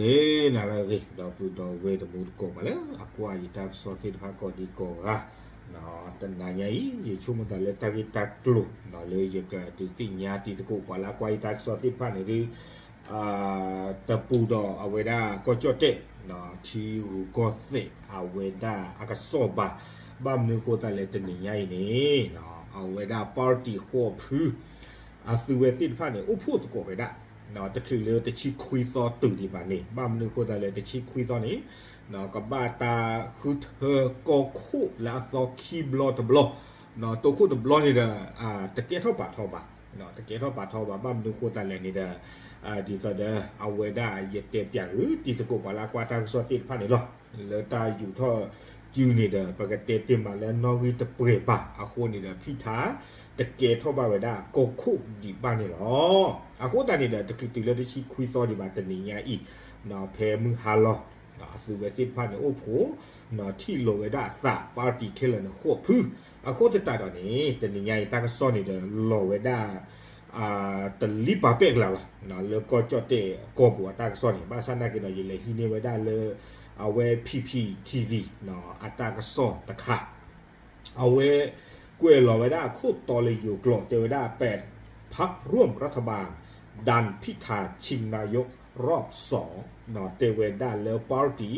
ဂ့ၤ နၤလၢအဂ့ၤ ဒီပုၢ်ဒီဝဲၢ်တံၤသကိး ပှၤလၢအကွၢ်ယတၢ်ကစီၣ်သ့ၣ်တဖၣ်ကိးဒံကိးဂၤ, တနၤညါအံၤ ယဆိကမိၣ်သးလၢတၢ်ဂ့ၢ်တၢ်ကျိၤ လၢယကဒုးသ့ၣ်ညါတံၤသကိး ပှၤလၢအကွၢ်ယတၢ်ကစီၣ်သ့ၣ်တဖၣ်န့ၣ်ဒုး တပူၤဒီးအဝဲဒၣ်ကီၢ်ကၠီၣ်တဲၣ် ထံဂုၤကီၢ်သဲးအဝဲဒၣ်အကစီၣ်ဘၣ်. ဘၣ်မနုၤဃိသတးလဲၣ် တနံၤညါအံၤန့ၣ် အဝဲဒၣ် party ဃိးဖု အသုဝဲသ့ၣ်တဖၣ်န့ၣ် အိၣ်ဖှိၣ်သကိးဝဲဒၣ် တချုးလၢတဆံခွံသီတုၤဒံးဘၣ်န့ၣ် ဘၣ်မနုၤဃိသတးလဲၣ် တဆံခွံသီန့ၣ် ကဘၣ်တၢ်ဃုထၢကီၢ်ခိၣ်လၢအသီခံဘျီတဘျီ, တိခိၣ်တဘျီန့ၣ်ဒီး တကဲထီၣ်ပာ်ထီၣ်ဘၣ်, တကဲထီၣ်ပာ်ထီၣ်ဘၣ် ဘၣ်မနုၤဃိသတးလဲၣ်န့ၣ်ဒီး ဒ်သိးဒီး အဝဲဒၣ်ယတဲပၠးဃုာ် တံၤသကိးပှၤလၢအကွၢ်တၢ်ကစီၣ်သ့ၣ်တဖၣ်န့ၣ်လီၤ. လၢတၢ်ယူးထီၣ်စုန့ၣ်ဒီး ပကတဲတ့ၢ်မးလၢနီၣ်ဂံၢ်တပှဲၤဘၣ်အဃိန့ၣ်ဒီး ဖံးထါ တကဲထီၣ်ဘၣ်ဝဲဒၣ်ကီၢ်ခိၣ်ဒံးဘၣ်န့ၣ်လီၤ. အဃိသတးန့ၣ်ဒီး တချုးတုၤလၢတဆံခွံသီဒံးဘၣ် တနံၤညါအံၤ ဖဲမုၢ်ဟါလီၤ အသုဝဲသ့ၣ်တဖၣ်န့ၣ် အိၣ်ဖှိၣ် ထံၣ်လိာ်ဝဲဒၣ်အသး party ခဲလၢာ်န့ၣ် ဃိးဖု. အဃိသတးဒီးန့ၣ် တနံၤညါအံၤ တၢ်ကစီၣ်န့ၣ်ဒီး လီၤဝဲဒၣ် တလံပာ်ပဲၣ်ကလးလီၤ လၢကီၢ်ကၠီၣ်တဲၣ်ကီၢ်ပူၤအတၢ်ကစီၣ်န့ၣ် ဘၣ်ဆၣ်နာ်က့ဒီး ယလဲၤဟံးန့ၢ်ဝဲဒၣ်လၢ အဝဲ P P T V အတၢ်ကစီၣ်တခါ အဝဲကွဲးလီၤဝဲဒၣ်အခိၣ်တီလၢယိၤကျိာ် တဲဝဲဒၣ် แปด พรรคร่วมรัฐบาล ดันพิธาชิงนายกรอบสอง တဲဝဲဒၣ်လၢ party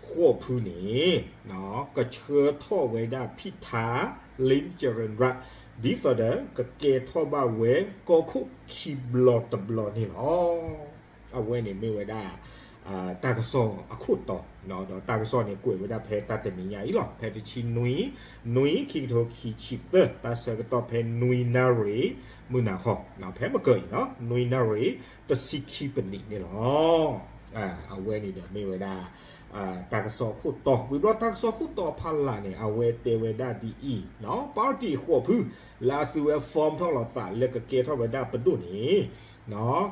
ဃိးဖုန့ၣ် ကဆှၢထီၣ်ဝဲဒၣ်ဖံးထါ လ့ၣ်ကရ့ၣ်ရၣ် ဒ်သိးဒီး ကကဲထီၣ်ဘၣ်ဝဲကီၢ်ခိၣ်ခံဘျီတဘျီန့ၣ်လီၤ. အဝဲန့ၣ်မ့ၢ်ဝဲဒၣ် တၢ်ကစီၣ်အခိၣ်တီ ဒီးတၢ်ကစီၣ်န့ၣ်ကွဲးဝဲဒၣ်ဖဲတၢ်တနံၤညါအံၤလီၤ. ဖဲတဆံနွံ နွံ ခံကထိခံဆံသၢ တၢ်ဆၢကတီၢ်ဖဲနွံနၣ်ရံၣ် မုၢ်နၤခီ ဖဲမကၢၤအံၤ နွံနၣ်ရံၣ် တဆံခံပနံးန့ၣ်လီၤ. အဝဲန့ၣ်ဒီးမ့ၢ်ဝဲဒၣ် တၢ်ကစီၣ်ခိၣ်တီ ဝံၤဘျီတၢ်ကစီၣ်ခိၣ်တီအဖီလာ်န့ၣ် အဝဲတဲဝဲဒၣ်ဒ်အံၤ party ဃိးဖု လၢအသုဝဲ form ထီၣ်လီၤသးလၢကကဲထီၣ်ဝဲဒၣ်ပဒိၣ်န့ၣ်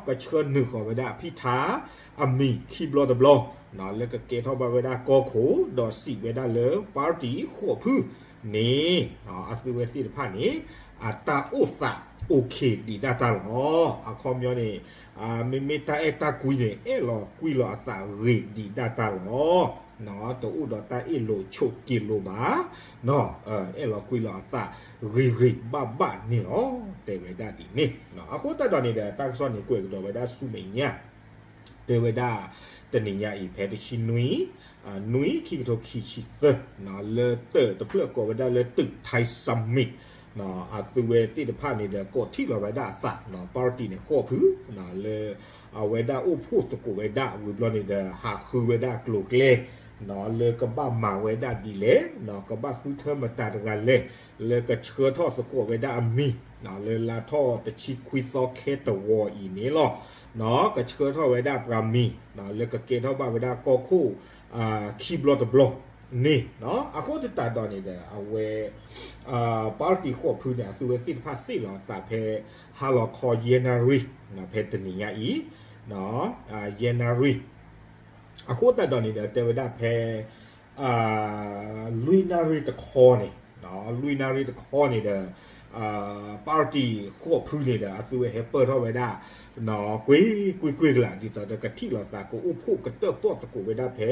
ကဆှၢနုာ်ဃီၤဝဲဒၣ်ဖံးထါ အမံၤခံဘျီတဘျီ လၢကကဲထီၣ်ဘၣ်ဝဲဒၣ်ကီၢ်ခိၣ် ဒီးစံးဝဲဒၣ်လၢ party ဃိးဖုန့ၣ် အသုဝဲသ့ၣ်တဖၣ်န့ၣ် အတၢ်အိၣ်သး okay ဒံးဒၣ်တၢ်လီၤ. အခီပညီန့ၣ် မ့မ့ၢ်တၢ်အဲၣ်တၢ်ကွံန့ၣ် အဲၣ်လီၤကွံလီၤအသးဂ့ၤဒံးဒၣ်တၢ်လီၤ. တအိၣ်ဒီးတၢ်အ့ၣ်လိာ်ဆိးက့လိာ်ဘၣ် အဲၣ်လီၤကွံလီၤအသးဂ့ၤဂ့ၤဘၣ်ဘၣ်န့ၣ်လီၤ. တဲဝဲဒၣ်ဒ်န့ၣ် အဃိသတးဒီးန့ၣ်ဒီး တၢ်ကစီၣ်န့ၣ်ကွဲးကဒီးဝဲဒၣ်ဆူမဲာ်ညါ တဲဝဲဒၣ် တနံၤညါအံၤ ဖဲတဆံနွံ နွံ ခံကထိခံဆံသၢ လၢတၢးတဖျၢၣ်ကိးဝဲဒၣ်လၢ တုး Thai Summit အသုဝဲသ့ၣ်တဖၣ်န့ၣ်ဒီး ကိးထီၣ်လီၤဝဲဒၣ်အသး party န့ၣ် ဃိးဖု လၢ အဝဲဒၣ်အိၣ်ဖှိၣ်သကိးဝဲဒၣ်ဝံၤဘျီန့ၣ်ဒီး ဟးဃုဝဲဒၣ်ကျိၤကျဲ လၢကဘၣ်မၤဝဲဒၣ်ဒ်လဲၣ် ကဘၣ်ဃုထၢမတၤတဂၤလဲၣ် လၢကဆှၢထီၣ်သကိးဝဲဒၣ်အမံၤ လၢလါထီၣ်တဆံခွံသီခဲတဝီၤအံၤန့ၣ်လီၤ. ကဆှၢထီၣ်ဝဲဒၣ်ပှၤမံၤ လၢကကဲထီၣ်ဘၣ်ဝဲဒၣ်ကီၢ်ခိၣ် ခံဘျီတဘျီန့ၣ် အဃိသတးဒီးန့ၣ်ဒီး အဝဲ party ဃိးဖုန့ၣ် အသုဝဲသ့ၣ်တဖၣ်သ့ၣ်လီၤအသးဖဲ ဟါလီၤခီယဲၢ်နၣ်ရံၣ် ဖဲတနံၤညါအံၤ ယဲၢ်နၣ်ရံၣ် အဃိသတးဒီးန့ၣ်ဒီး တဲဝဲဒၣ်ဖဲ လွံၢ်နၣ်ရံၣ်တခီန့ၣ် လွံၢ်နၣ်ရံၣ်တခီန့ၣ်ဒီး party ဃိးဖုန့ၣ်ဒီး အသုဝဲဟဲပၢၢ်ထီၣ်ဝဲဒၣ် ကွ့ၢ်ကွ့ၢ်ကွ့ၢ်ကလာ် ဒ်သိးဒီးကထံၣ်လိာ်သးကအိၣ်ဖှိၣ်ကတၢၢ်ပီၣ်သကိးဝဲဒၣ်ဖဲ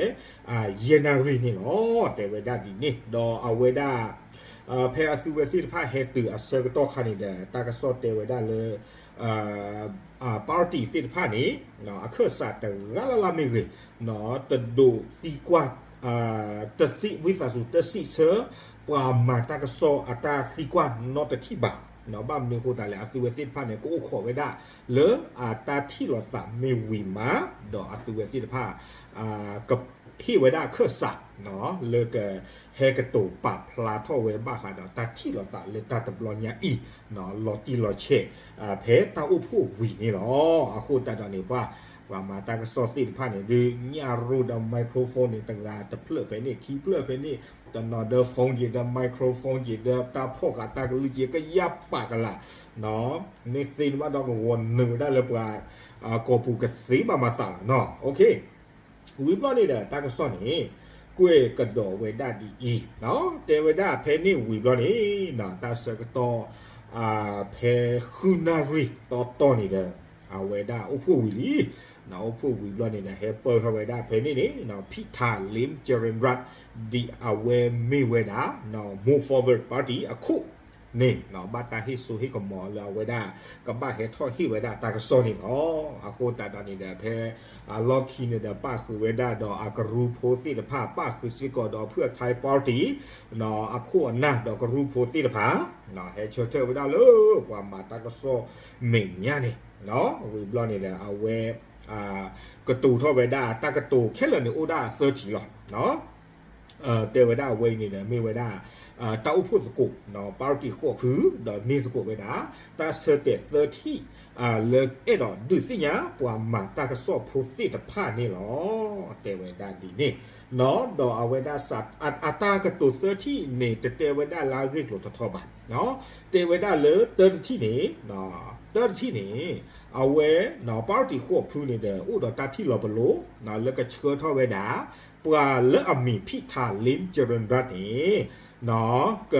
ယဲၢ်နၣ်ရံၣ်န့ၣ်လီၤ. တဲဝဲဒၣ်ဒ်န့ၣ် ဒီးအဝဲဒၣ် ဖဲအသုဝဲသ့ၣ်တဖၣ်ဟဲတုၤအဆၢကတီၢ်ခါန့ၣ်ဒီး တၢ်ကစီၣ်တဲဝဲဒၣ်လၢ party သ့ၣ်တဖၣ်န့ၣ် အခၢၣ်စးတဂၤလၢ်လၢ်မ့ၢ်ဂ့ၤ တဒိးသံကွၢ် တသံ ဝံသးစူၤ တစံးဆၢ ပှၤမၤတၢ်ကစီၣ်အတၢ်သံကွၢ်နီတထံၣ်ဘၣ်. ဘၣ်မနုၤဃိသတးလဲၣ် အသုဝဲသ့ၣ်တဖၣ်န့ၣ် ကအိၣ်ခိးဝဲဒၣ်လၢအတၢ်ထံၣ်လိာ်သးမ့ၢ်ဝံၤမး ဒီးအသုဝဲသ့ၣ်တဖၣ် ကဟ့ၣ်ဝဲဒၣ်အခၢၣ်စး လၢကဟဲကတိၤပာ်ဖျါထီၣ်ဝဲဘၣ်ဃးဒီးတၢ်ထံၣ်လိာ်သးလၢတၢ်တဘျီညါအံၤ လီၤတံၢ်လီၤဆဲး ဖဲတၢ်အိၣ်ဖှိၣ်ဝံၤန့ၣ်လီၤ. အဃိသတးဒီးန့ၣ် ပှၤ ပှၤမၤတၢ်ကစီၣ်သ့ၣ်တဖၣ်န့ၣ် ဒုးညၣ်ရိၣ်ဒီး microphone န့ၣ် တဂၤတဖျၢၣ်ဖဲန့ၣ် ခံဖျၢၣ်ဖဲန့ၣ် တနီၤဒီး phone က့ၤဒီး microphone က့ၤဒီး တၢ်ဖီၣ်ဃာ်တၢ်ကလုၢ်က့ၤ ကယၢ်ပာ်ကလာ် မ့ၢ်သ့န့ၣ်ဘၣ်ဒီးကဂီၤနုာ်ဝဲဒၣ်လၢပှၤ ကိာ်ပူၤကသ့ဘၣ်မၤသးလီၤနီၤ. ဝံၤဘျီန့ၣ်ဒီး တၢ်ကစီၣ်န့ၣ် ကွဲးကဒီးဝဲဒၣ်ဒ်အံၤ, တဲဝဲဒၣ်ဖဲန့ၣ်ဝံၤဘျီန့ၣ် တၢ်ဆၢကတီၢ် ဖဲဃုနၣ်ရံၣ်တီတီန့ၣ်ဒီး အဝဲဒၣ်အိၣ်ဖှိၣ်ဝံၤလံ အိၣ်ဖှိၣ်ဝံၤဘျီန့ၣ်ဒီး ဟဲပၢၢ်ထီၣ်ဝဲဒၣ်ဖဲန့ၣ်န့ၣ် Petalim Jayaraj ဒ်အဝဲမ့ၢ်ဝဲဒၣ် Move Forward Party အခိၣ်န့ၣ် ဘၣ်တၢ်ဟ့ၣ်စိဟ့ၣ်ကမီၤလၢအဝဲဒၣ် ကဘၣ်ဟဲထီၣ်ဟ့ၣ်ဝဲဒၣ်တၢ်ကစီၣ်န့ၣ်လီၤ. အဃိသတးဒီးန့ၣ်ဒီး ဖဲအလီၢ်ခံန့ၣ်ဒီး ပၣ်ဃုာ်ဝဲဒၣ်ဒီးအကရူဖိသ့ၣ်တဖၣ် ပၣ်ဃုာ်စ့ၢ်ကီးဒီး ဖုၣ်အထါ party အခိၣ်အနၢ်ဒီးကရူဖိသ့ၣ်တဖၣ် ဟဲဆၢထၢၣ်ဝဲဒၣ်လၢပှၤမၤတၢ်ကစီၣ်မဲာ်ညါန့ၣ် ဝံၤဘျီန့ၣ်ဒီး အဝဲ ကတိၤထီၣ်ဝဲဒၣ်တၢ်ကတိၤခဲလၢာ်န့ၣ် အိၣ်ဒၣ်သၢထံၣ်လီၤ. တဲဝဲဒၣ်အဝဲအံၤန့ၣ်ဒီး မ့ၢ်ဝဲဒၣ် တၢ်အိၣ်ဖှိၣ်သကိး party ဃိးဖု ဒီးန့ၢ်သကိးဝဲဒၣ် တၢ်ဆၢတဲာ်သၢထံၣ် လၢအဲၣ်ဒိးဒုးသ့ၣ်ညါ ပှၤမၤတၢ်ကစီၣ်ဖိသ့ၣ်တဖၣ်န့ၣ်လီၤ. တဲဝဲဒၣ်ဒ်န့ၣ် ဒီးအဝဲဒၣ် အတၢ်ကတိၤသၢထံၣ်န့ၣ် တတဲဝဲဒၣ်လၢအဂ့ၢ်ကျိၤထီထီဘၣ်. တဲဝဲဒၣ်လၢတၢတထံၣ်န့ၣ် တၢတထံၣ်န့ၣ် အဝဲ party ဃိးဖုန့ၣ်ဒီး အိၣ်ဒီးတၢ်ထံၣ်လီၤပလိာ် လၢကဆှၢထီၣ်ဝဲဒၣ် ပှၤလၢအမံၤ Petalim Jayaraj န့ၣ် က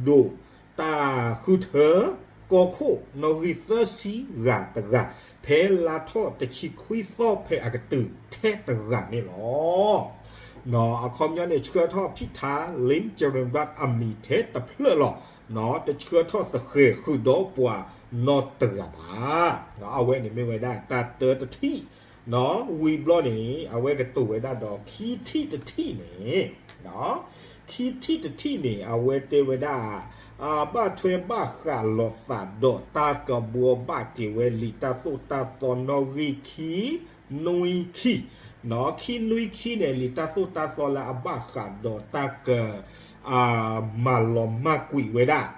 ဒိးတၢ်ဃုထၢ ကီၢ်ခိၣ်နီၣ်ဂံၢ်သၢဆံဂၤတဂၤ ဖဲလါထီၣ်တဆံခွံသီဖဲအကတုၤထဲတဂၤန့ၣ်လီၤ. အခီပညီန့ၣ် ဆှၢထီၣ် Petalim Jayaraj အမံၤထဲတဖျၢၣ်လီၤ. တဆှၢထီၣ်သဃဲၤဃုာ်ဒီးပှၤနီတဂၤဘၣ်. အဝဲန့ၣ်မ့ၢ်ဝဲဒၣ်တၢ်တၢတထံၣ် ဝံၤဘျီန့ၣ် အဝဲကတိၤဝဲဒၣ်ဒီးခံထံၣ်တထံၣ်န့ၣ် ခံထံၣ်တထံၣ်န့ၣ် အဝဲတဲဝဲဒၣ် ဘၣ်ထွဲဘၣ်ဃးလိာ်သးဒီးတၢ်ကဘှီဘၣ်က့ၤဝဲလံာ်တၢ်သိၣ်တၢ်သီနီၣ်ဂံၢ်ခံနွံခံ ခံနွံခံန့ၣ် လံာ်တၢ်သိၣ်တၢ်သီလၢအဘၣ်ဃးဒီးတၢ်က မၤလီၤမၢ်ကွံာ်ဝဲဒၣ်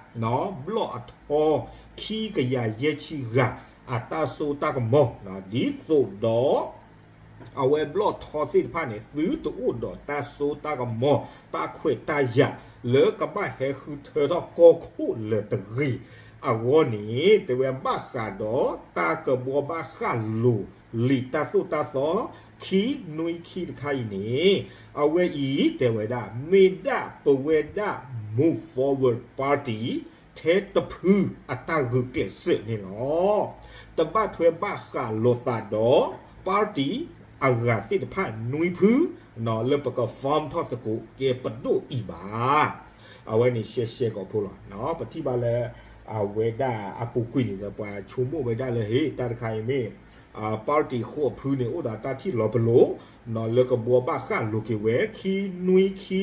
ဘျီၣ်အထီ ခံကယၤယဲၢ်ဆံဂၤ အတၢ်စိတၢ်ကမီၤ ဒ်သိးဒီး အဝဲဘျီၣ်ထီသ့ၣ်တဖၣ်န့ၣ် သုတအိၣ်ဒီးတၢ်စိတၢ်ကမီၤ တၢ်ခွဲးတၢ်ယာ် လၢကဘၣ်ဟဲဃုထၢထီၣ်ကီၢ်ခိၣ်လၢၤတဂ့ၤအဂီၢ်န့ၣ် တဲဝဲဘၣ်ဃးဒီးတၢ်ကဘှီဘၣ်ဃးလိာ်လံာ်တၢ်သိၣ်တၢ်သီ ခံနွံခံတခါအံၤန့ၣ် အဝဲအံၤတဲဝဲဒၣ် မ့ၢ်ဒၣ်ပဝဲဒၣ် Move Forward Party ထဲတဖုအတၢ်ဂုာ်ကျဲးစၢးန့ၣ်လီၤ. တဘၣ်ထွဲဘၣ်ဃးလိာ်သးဒီး party အဂၤသ့ၣ်တဖၣ်နွံဖု လၢပက form ထီၣ်သကိးကဲပဒိၣ်အံၤဘၣ်. အဝဲန့ၣ်ရှဲရှဲကိာ်ဖိလီၤ. ပထံၣ်ဘၣ်လၢ အဝဲဒၣ်အပူၤကွံာ်န့ၣ်ဒီး ပှၤဆိကမိၣ်ဝဲဒၣ်လၢ ဟ့ၣ် တၢ်တခါအံၤမ့ၢ် party ဃိးဖုန့ၣ် အိၣ်ဒီးတၢ်ထံၣ်လီၤပလိာ် လၢကဘှီဘၣ်ဃးလိာ်က့ၤဝဲ ခံနွံခံ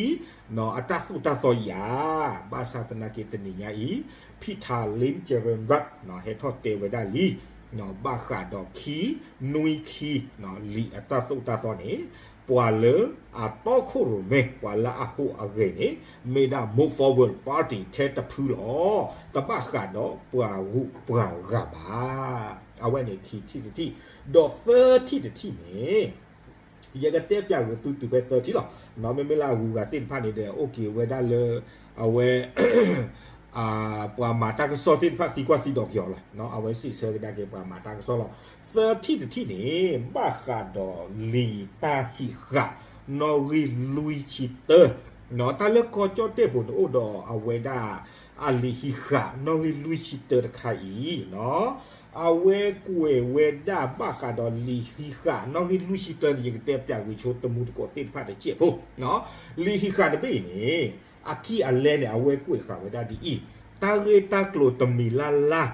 အတၢ်သိၣ်တၢ်သီယၤ ဘၣ်ဆၣ်သနာ်က့တနံၤညါအံၤ ဖံးထးလ့ ကရၢၣ်ရၣ် ဟဲထီၣ်တဲဝဲဒၣ်လံ ဘၣ်ဃးဒီးခံနွံခံ လံာ်အတၢ်သိၣ်တၢ်သီန့ၣ် ပှၤလၢအတီခိၣ်ရိၣ်မဲ ပှၤလၢအဟူးအဂဲၤန့ၣ် မ့ၢ်ဒၣ် Move Forward Party ထဲတဖုလီၤ. တဘၣ်ဃးဒီးပှၤဂုၤပှၤဂၤဘၣ်. အဝဲန့ၣ်ခံထံၣ်တထံၣ်, ဒီးသၢထံၣ်တထံၣ်န့ၣ် ယကတဲပျးဂ့ၤသုတုၤဖဲသၢထံၣ်လီၤ. မ့မ့ၢ်လၢအဂုၤအဂၤသ့ၣ်တဖၣ်န့ၣ်ဒီး အိၣ်က့ၤဝဲဒၣ်လၢ အဝဲ ပှၤမၤတၢ်ကစီၣ်သ့ၣ်တဖၣ်သံကွၢ်သံဒိးက့ၤအီၤလီၤ. အဝဲစံးဆၢကဒါက့ၤပှၤမၤတၢ်ကစီၣ်လီၤ. သၢထံၣ်တထံၣ်န့ၣ် ဘၣ်ဃးဒီးလံာ်တၢ်ဟံးဃာ် နီၣ်ဂံၢ်လွံၢ်ဆံတၢ, တၢ်လၢကီၢ်ကၠီၣ်တဲၣ်ပူၤန့ၣ်အိၣ်ဒီးအဝဲဒၣ် အလံာ်ဟံးဃာ် နီၣ်ဂံၢ်လွံၢ်ဆံတၢတခါအံၤ အဝဲကွဲးဝဲဒၣ်ဘၣ်ဃးဒီးလံာ်ဟံးဃာ် နီၣ်ဂံၢ်လွံၢ်ဆံတၢန့ၣ် ယကတဲပျးဂ့ၤဆိတမူတကိးသ့ၣ်တဖၣ်တစဲးဖိ လံာ်ဟံးဃာ်တဘ့ၣ်အံၤန့ၣ် အခံအလဲန့ၣ် အဝဲကွဲးဃာ်ဝဲဒၣ်ဒ်အံၤ, တၢ်ဂ့ၢ်တၢ်ကျိၤတမံၤလၢ်လၢ်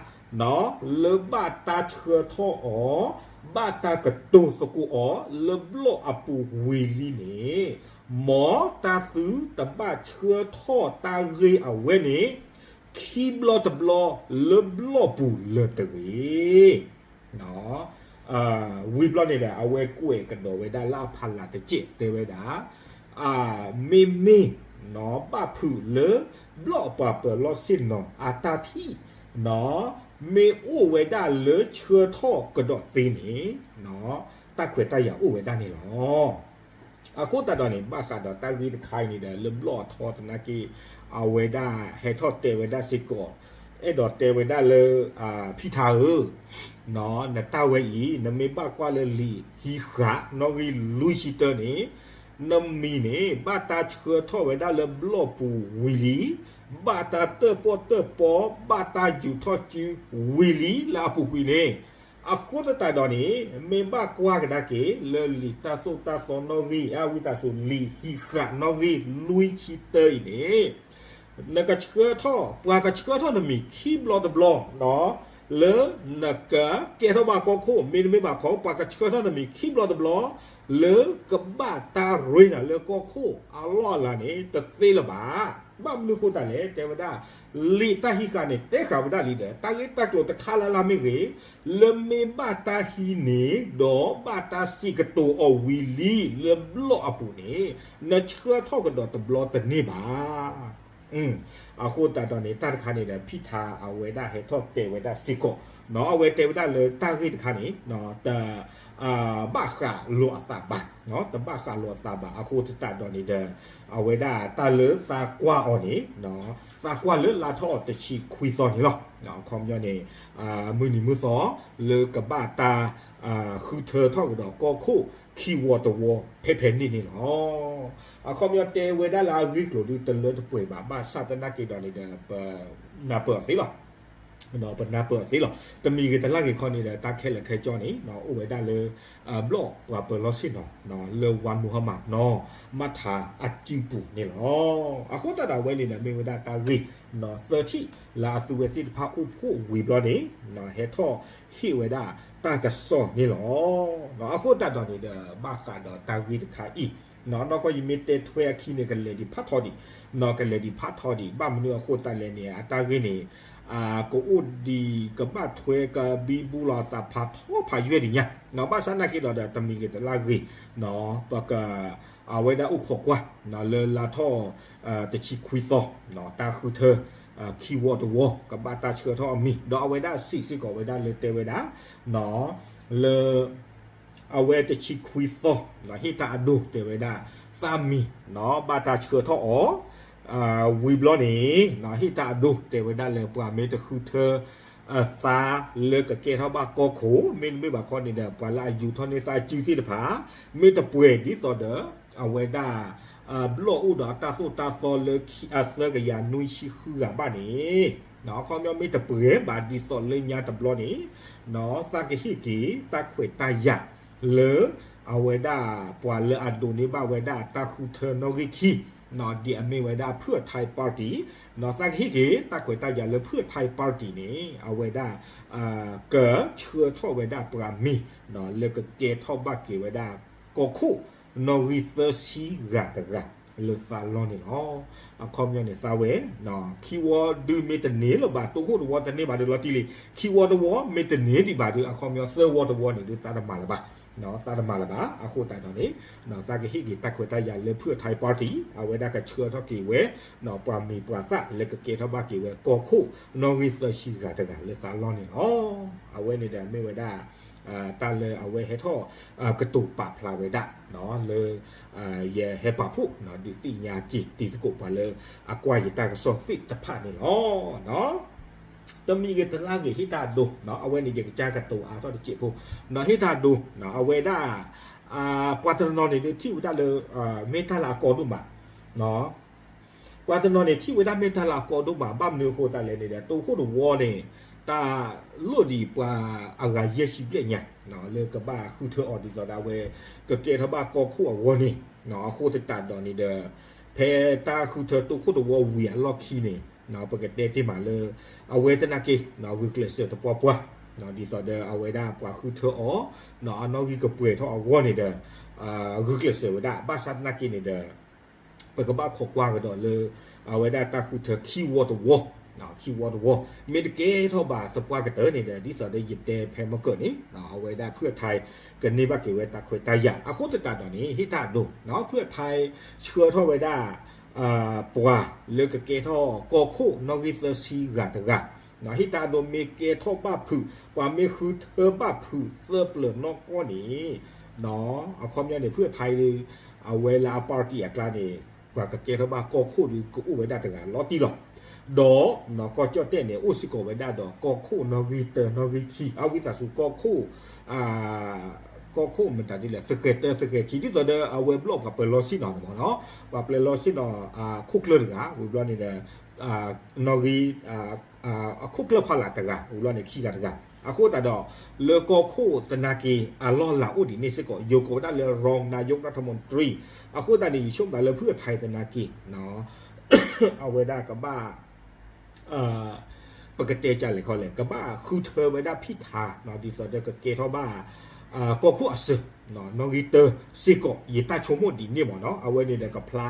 လၢဘၣ်တၢ်ဆှၢထီၣ်အီၤ, ဘၣ်တၢ်ကတိၤသကိးအီၤ လၢဘျီၣ်အပူၤဝံၤလံန့ၣ်, မ်တၢ်သုတဘၣ်ဆှၢထီၣ်တၢ်ဂ့ၢ်အဝဲန့ၣ် ခံဘျီတဘျီလၢဘျီၣ်ပူၤလၢၤတဂ့ၤ. ဝံၤဘျီန့ၣ်ဒီး အဝဲကွဲးကဒီးဝဲဒၣ်လၢအဖီလာ်တစဲးတဲဝဲဒၣ်, မ့မ့ၢ် ဘၣ်ဖုးလၢ ဘျီၣ်ပှၤပၢၤလီၢ်ဆ့ၣ်နီၤအတၢ်ထံၣ် မ့ၢ်အိၣ်ဝဲဒၣ်လၢဆှၢထီၣ်ကဒီးသ့န့ၣ် တၢ်ခွဲးတၢ်ယာ်အိၣ်ဝဲဒၣ်န့ၣ်လီၤ. အဃိသတးဒီးန့ၣ် ဘၣ်ဃးဒီးတၢ်ဂ့ၢ်တခါအံၤန့ၣ်ဒီး လၢဘျီၣ်အထီသနာ်က့ အဝဲဒၣ်ဟဲထီၣ်တဲဝဲဒၣ်စ့ၢ်ကီး, အဲၣ်ဒိးတဲဝဲဒၣ်လၢ ဖံးထးဧၢ, နတၢ်ဝဲအံၤ နမ့ၢ်ဘၣ်ကွၢ်လၢလံာ်ဟံးဃာ် နီၣ်ဂံၢ်လွံၢ်ဆံတၢန့ၣ် နမံၤန့ၣ် ဘၣ်တၢ်ဆှၢထီၣ်ဝဲဒၣ်လၢဘျီၣ်ပူၤဝံၤလံ, ဘၣ်တၢ်တၢၣ်ပီၣ်တၢၣ်ပီ, ဘၣ်တၢ်ယူးထီၣ်စုဝံၤလံလၢအပူၤကွံာ်န့ၣ် အဃိသတးဒီးန့ၣ် မ့ၢ်ဘၣ်ကွၢ်ကဒါက့ၤ လၢလံာ်တၢ်သိၣ်တၢ်သီနီၣ်ဂံၢ် အဝံသးစူၤ လံာ်ဟံးဃာ်နီၣ်ဂံၢ်လွံၢ်ဆံတၢအံၤန့ၣ် နကဆှၢထီၣ် ပှၤကဆှၢထီၣ်နမံၤခံဘျီတဘျီ လၢနကကဲထီၣ်ဘၣ်ကီၢ်ခိၣ် မ့တမ့ၢ်ဘၣ်ခီ ပှၤကဆှၢထီၣ်နမံၤခံဘျီတဘျီ လၢကဘၣ်တၢ်ရ့နၤလၢကီၢ်ခိၣ်အလီၢ်အလၤန့ၣ် တသ့လၢၤဘၣ်. ဘၣ်မနုၤအဃိသတးလဲၣ် တဲဝဲဒၣ် လံာ်တၢ်ဟံးဃာ်န့ၣ် တဲဃာ်ဝဲဒၣ်လံဒီး တၢ်ဂ့ၢ်တၢ်ကျိၤတခါလၢ်လၢ်မ့ၢ်ဂ့ၤ, လၢမ့ၢ်ဘၣ်တၢ်ဟံးန့ၢ် ဒီးဘၣ်တၢ်စံးကတိၤအီၤဝံၤလံ လၢဘျီၣ်အပူၤန့ၣ် နဆှၢထီၣ်ကဒီးတဘျီတန့ၢ်ဘၣ်. အဃိသတးဒီးန့ၣ် တၢ်တခါန့ၣ်ဒီး ဖံထါအဝဲဒၣ်ဟဲထီၣ်တဲဝဲဒၣ်စ့ၢ်ကီး, အဝဲတဲဝဲဒၣ်လၢတၢ်ဂ့ၢ်တခါန့ၣ် တ ဘၣ်ဃးလိာ်အသးဘၣ်, တဘၣ်ဃးလိာ်အသးဘၣ်. အဃိသတးဒီးန့ၣ်ဒီး အဝဲဒၣ်တၢ်လၢသးကွၢ်အီၤန့ၣ် သးကွၢ်လၢလါထီၣ်တဆံခွံသီန့ၣ်လီၤ. အခီပညီန့ၣ် မုၢ်နံၤမုၢ်သီ လၢကဘၣ်တၢ်ဃုထၢထီၣ်ကဒီးကီၢ်ခိၣ်ခံဝီတဝီ ဖဲဖဲန့ၣ်န့ၣ်လီၤ. အခီပညီတဲဝဲဒၣ်လၢအဂ့ၢ်ကျိၤဒုး တလၢတပှဲၤဘၣ်, ဘၣ်ဆၣ်သနာ်က့ဒီးန့ၣ်ဒီး ပနၢ်ပၢၢ်အီၤသ့လီၤ. ပနၢ်ပၢၢ်အီၤသ့လီၤ. တမံၤဂ့ၤတလၢ်ဂ့ၤခီန့ၣ်ဒီး တၢ်ခဲလၢာ်ခဲဆ့န့ၣ် အိၣ်ဝဲဒၣ်လၢ ဘျီၣ်ပှၤပၢၤလီၢ်ဆ့ၣ်နီၤ လၢ Wan Muhammad နီၢ် မၤထးအစုပူၤန့ၣ်လီၤ. အဃိသတးဒီးအဝဲန့ၣ်ဒီး မ့ၢ်ဝဲဒၣ်တၢ်ဂ့ၢ်သၢထံၣ် လၢအသုဝဲသ့ၣ်တဖၣ်အိၣ်ဖှိၣ်ဝံၤဘျီန့ၣ် ဟဲထီၣ်ဟ့ၣ်ဝဲဒၣ်တၢ်ကစီၣ်န့ၣ်လီၤ. အဃိသတးဒီးန့ၣ်ဒီး ဘၣ်ဃးဒီးတၢ်ဂ့ၢ်တခါအံၤ နီၢ်ကီၢ်ယမ့ၢ်တဲထွဲအခံန့ၣ် ကလဲၤဒံးဖးထီဒံး, နီၢ်ကလဲၤဒံးဖးထီဒံး, ဘၣ်မနုၤအဃိသတးလဲၣ်န့ၣ် အတၢ်ဂ့ၢ်န့ၣ် ကအိၣ်ဒံးကဘၣ်ထွဲကဘံဘူလီၤအသးဖးထီဖးယွဲၢ်ဒံးညါ, ဘၣ်ဆၣ်သနာ်က့ဒီး တမံၤဂ့ၤတလၢ်ဂ့ၤ ပက အဝဲဒၣ်အိၣ်ခိးကွၢ် လၢလါထီၣ်တဆံခွံသီ တၢ်ဃုထၢ ခံဝီတဝီ ကဘၣ်တၢ်ဆှၢထီၣ်အမံၤ ဒီးအဝဲဒၣ်စံးစ့ၢ်ကီးဝဲဒၣ်လၢတဲဝဲဒၣ် လၢ အဝဲတဆံခွံသီ ဟ့ၣ်တၢ်အဒိတဲဝဲဒၣ် သးမံၤ ဘၣ်တၢ်ဆှၢထီၣ်အီၤ ဝံၤဘျီန့ၣ် ဟ့ၣ်တၢ်အဒိတဲဝဲဒၣ်လၢပှၤမ့ၢ်တဃုထၢ သးလၢကကဲထီၣ်ဘၣ်ကီၢ်ခိၣ် မ့တမ့ၢ်ဘၣ်ခီန့ၣ်ဒီး ပှၤလၢအယူၤထီၣ်န့ၢ်သးစုသ့ၣ်တဖၣ် မ့ၢ်တပှဲၤဒ်သိးဒီး အဝဲဒၣ် ဘျီၣ်အိၣ်ဒီးအတၢ်သိၣ်တၢ်သီလၢ သၢကယၤနွံဆံဃုဂၤဘၣ်န့ၣ် အခီပညီမ့ၢ်တပှဲၤဘၣ်ဒ်သိးလၢညါတဘျီန့ၣ် သးကဟ့ၣ်က့ၤတၢ်ခွဲးတၢ်ယာ်လၢ အဝဲဒၣ်ပှၤလၢအဒိးန့ၢ်ဘၣ်ဝဲဒၣ်တၢ်ဃုထၢနီၣ်ဂံၢ်ခံ ဒ်အမ့ၢ်ဝဲဒၣ် ဖုၣ်ထၢၣ် party သးကဟ့ၣ်က့ၤတၢ်ခွဲးတၢ်ယာ်လၢ ဖုၣ်ထၢၣ် party န့ၣ် အဝဲဒၣ် ကဆှၢထီၣ်ဝဲဒၣ်ပှၤမံၤ လၢကကဲထီၣ်ဘၣ်က့ၤဝဲဒၣ် ကီၢ်ခိၣ် နီၣ်ဂံၢ်သၢဆံဂၤတဂၤ လၢသးလီၢ်န့ၣ်လီၤ. အခီပညီန့ၣ်သးဝဲ ခံဝီဒုးမ့ၢ်တန့ၢ်လၢၤဘၣ် တိခိၣ်တဝီတန့ၢ်ဘၣ်ဒီးလီၤတံၢ်လံ, ခံဝီတဝီမ့ၢ်တန့ၢ်ဒံးဘၣ်ဒီး အခီပညီသၢဝီတဝီန့ၣ်ဒုးသးတမၤလၢၤဘၣ် သးတမၤလၢၤဘၣ်. အဃိသတးဒီးန့ၣ် သးကဟ့ၣ်က့ၤတၢ်ခွဲးတၢ်ယာ်လၢ ဖုၣ်ထၢၣ် party အဝဲဒၣ်ကဆှၢထီၣ်က့ၤဝဲ ပှၤမံၤပှၤသၣ်လၢကကဲထီၣ်ဘၣ်က့ၤဝဲကီၢ်ခိၣ် နီၣ်ဂံၢ်သၢဆံဂၤတဂၤလၢသးလီၢ်န့ၣ်လီၤ. အဝဲန့ၣ်ဒီးမ့ၢ်ဝဲဒၣ် တၢ်လၢအဝဲဟဲထီၣ် ကတိၤပာ်ဖျါဝဲဒၣ် လၢ ယဟဲပာ်ဖှိၣ် ဒုးသ့ၣ်ညါက့ၤတံၤသကိးပှၤလၢအကွၢ်ယတၢ်ကစီၣ်သ့ၣ်တဖၣ်န့ၣ်လီၤ. တမံၤဂ့ၤတလါဂ့ၤ ဟ့ၣ်တၢ်အဒိ အဝဲန့ၣ်ယကစၢ်ကတိၤအါထီၣ်တစဲးဖိ ဟ့ၣ်တၢ်အဒိ အဝဲဒၣ် ပှၤတနီၤန့ၣ်ဒုးထံၣ်ဝဲဒၣ်လၢ မ့ၢ်တၢ်လၢအကီဒိၣ်မး ပှၤတနီၤန့ၣ်ထံၣ်ဝဲဒၣ်မ့ၢ်တၢ်လၢအကီဒိၣ်မး ဘၣ်မနုၤအဃိသတးလဲၣ်န့ၣ်ဒီး တိခိၣ်တဝီန့ၣ် တၢ်လိၣ်ဒံးပှၤအဂၤယဲၢ်ဆံဘျဲၣ်ညါ လၢကဘၣ်ဃုထၢအီၤဒ်သိးဒီးအဝဲ ကကဲထီၣ်ဘၣ်ကီၢ်ခိၣ်အဂီၢ်န့ၣ် အဃိသတးဒီးန့ၣ်ဒီး ဖဲတၢ်ဃုထၢတိခိၣ်တဝီဝံၤအလီၢ်ခံန့ၣ် ပကတဲတ့ၢ်မးလၢ အဝဲသနာ်က့ ဂုာ်ကျဲးစၢးတပှၢ်ပှၢ် ဒ်သိးဒီးအဝဲဒၣ်ပှၤဃုထၢအီၤ အနီၣ်ဂံၢ်ကပှဲၤထီၣ်အဂီၢ်န့ၣ်ဒီး ဂုာ်ကျဲးစၢးဝဲဒၣ် ဘၣ်ဆၣ်သနာ်က့န့ၣ်ဒီး ပကဘၣ်ခိးကွၢ်ကဒီးလၢ အဝဲဒၣ်တၢ်ဃုထၢခံဝီတဝီ ခံဝီတဝီ မ့ၢ်တကဲထီၣ်ဘၣ်သပှၢ်ကတၢၢ်န့ၣ်ဒီး ဒ်သိးဒီးယတဲဖဲမုၢ်ကၢၢ်န့ၣ် အဝဲဒၣ်ဖုၣ်ထၢၣ် ကန့ၢ်ဘၣ်က့ၤဝဲတၢ်ခွဲးတၢ်ယာ် အဃိသတးဒီးန့ၣ် ဟ့ၣ်တၢ်အဒိ ဖုၣ်ထၢၣ် ဆှၢထီၣ်ဝဲဒၣ် ပှၤလၢကကဲထီၣ်ကီၢ်ခိၣ်နီၣ်ဂံၢ်သၢဆံဂၤတဂၤ ဟ့ၣ်တၢ်အဒိမ့ၢ်ကဲထီၣ်ဘၣ်ဖုး ပှၤမ့ၢ်ဃုထၢဘၣ်ဖုးသၢပျၢၤနီၢ်ကီၢ်န့ၣ် အခီပညီန့ၣ် ဖုၣ်ထၢၣ်ဒုး အဝဲလၢအ party အကျါန့ၣ် ပှၤကကဲထီၣ်ဘၣ်ကီၢ်ခိၣ်ဒုးကအိၣ်ဝဲဒၣ်တဂၤလီၤတံၢ်လီၤ. ဒီးနီၢ်ကီၢ်ကၠီၣ်တဲၣ်န့ၣ် အိၣ်စ့ၢ်ကီးဝဲဒၣ်ဒီးကီၢ်ခိၣ်နီၣ်ဂံၢ်တၢနီၣ်ဂံၢ်ခံ အဝံသးစူၤကီၢ်ခိၣ် ကီၢ်ခိၣ်မတၤဒ်လဲၣ် သဃဲၤတၢသဃဲၤခံ ဒ်သိးဒီးအဝဲဘျီၣ်ပှၤပၢၤလီၢ်ဆ့ၣ်နီၤန့ၣ်မ့ၢ်နီၤ ပှၤပၢၤလီၢ်ဆ့ၣ်နီၤ ခိၣ်ကျၢၢ်တဂၤ ဝံၤဘျီန့ၣ်ဒီး နီၣ်ဂံၢ် အခိၣ်ကျၢၢ်ဖီလာ်တဂၤ ဝံၤဘျီန့ၣ်ခံဂၤတဂၤ အဃိသတးဒီး လၢကီၢ်ခိၣ်သနာ်က့ အလီၢ်လၤအိၣ်ဒ်န့ၣ်စ့ၢ်ကီး ယိၤကိးဝဲဒၣ်လၢ รองนายกรัฐมนตรี အဃိသတးန့ၣ် ယဆိကမိၣ်သးလၢဖုၣ်အထးသနာ်က့ အဝဲဒၣ်ကဘၣ် ပကတဲကလဲာ်ခီလဲၣ် ကဘၣ်ဃုထၢဝဲဒၣ်ဖံၣ်ထါ ဒ်သိးဒီးကကဲထီၣ်ဘၣ် ကီၢ်ခိၣ်အစၢၤ နီၣ်ဂံၢ်တၢစ့ၢ်ကီး ယတၢ်ဆိကမိၣ်ဒ်န့ၣ်မ့ၢ်နီၤ အဝဲန့ၣ်ဒီးကဖျါ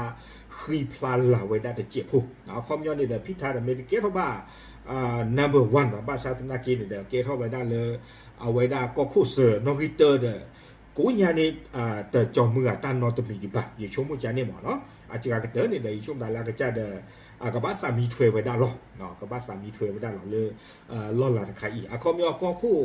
ဃံဖျါလၤဝဲဒၣ်တစဲးဖိ အခီပညီန့ၣ်ဒီး ဖံၣ်ထါဒီးမ့ၢ်တကဲထီၣ်ဘၣ် number one ဘၣ်ဆၣ်သနာ်က့န့ၣ်ဒီး ကဲထီၣ်ဝဲဒၣ်လၢ အဝဲဒၣ်ကီၢ်ခိၣ်စၢၤနီၣ်ဂံၢ်တၢဒီး ကိးညါန့ၣ် တကၠီၤမုၢ်ဂၤတၢ်နီတမံၤဒံးဘၣ် ယဆိကမိၣ်ကန့ၣ်မ့ၢ်နီၤ အစှၤကတၢၢ်န့ၣ်ဒီး ယဆိကမိၣ်သးလၢအကစၢ်ဒီး ကဘၣ်သးမံထွဲဝဲဒၣ်လီၤ ကဘၣ်သးမံထွဲဝဲဒၣ်လီၤလၢ လီၢ်လၤတခါအံၤ အခီပညီကီၢ်ခိၣ်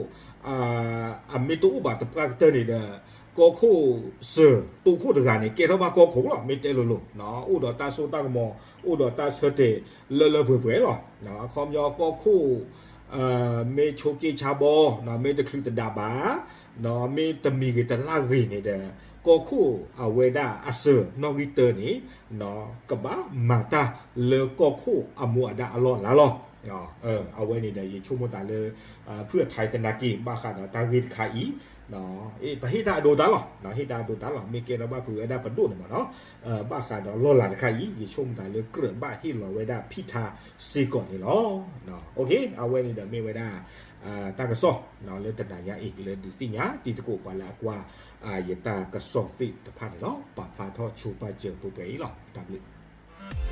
အမ့ၢ်တအိၣ်ဘၣ်တပှၢ်ကတၢၢ်န့ၣ်ဒီး ကီၢ်ခိၣ်စၢၤတိခိၣ်တဂၤန့ၣ် ကဲထီၣ်ဘၣ်ကီၢ်ခိၣ်လီၤ မ့ၢ်တဲလိၤလိၤ အိၣ်ဒီးတၢ်စိတၢ်ကမီၤ အိၣ်ဒီးတၢ်ဆၢတဲာ်လၢလၢပှဲၤပှဲၤလီၤ အခီပညီကီၢ်ခိၣ် မ့ၢ်ဆိးက့ဆါဘီ မ့ၢ်တချုးတဒါဘၣ် မ့ၢ်တမံၤဂ့ၤတလၢ်ဂ့ၤန့ၣ်ဒီး ကီၢ်ခိၣ်အဝဲဒၣ်အစၢၤနီၣ်ဂံၢ်တၢန့ၣ် ကဘၣ်မၤတၢ်လၢကီၢ်ခိၣ်အမူအဒါအလီၢ်အလၤလီၤ အဝဲန့ၣ်ဒီး ယဆိကမိၣ်သးလၢ ဖုၣ်အထးသနာ်က့ ဘၣ်ဃးဒီးတၢ်ဂ့ၢ်တခါအံၤ ပဟ့ၣ်တၢ်အဒိတၢ်လီၤ ဟ့ၣ်တၢ်အဒိတၢ်လီၤ မ့ၢ်ကဲထီၣ်ဘၣ်ဖုးဝဲဒၣ်ပဒိၣ်န့ၣ်မ့ၢ်နီၤ ဘၣ်ဃးဒီးလီၢ်လၤတခါအံၤ ယဆိကမိၣ်သးလၢကြၢးဘၣ်ဟ့ၣ်လီၤဝဲဒၣ်ဖံၣ်ထါစ့ၢ်ကီးန့ၣ်လီၤ အဝဲန့ၣ်ဒီးမ့ၢ်ဝဲဒၣ် တၢ်ကစီၣ်လၢတနၤညါအံၤ လၢဒုးသ့ၣ်ညါတံၤသကိးပှၤလၢအကွၢ် ယတၢ်ကစီၣ်သ့ၣ်တဖၣ်န့ၣ်လီၤ ပာ်ဖျါထီၣ်ဆိပာ်စၢၤပှဲၤပှဲၤအံၤလီၤ တၢ်ဘျုး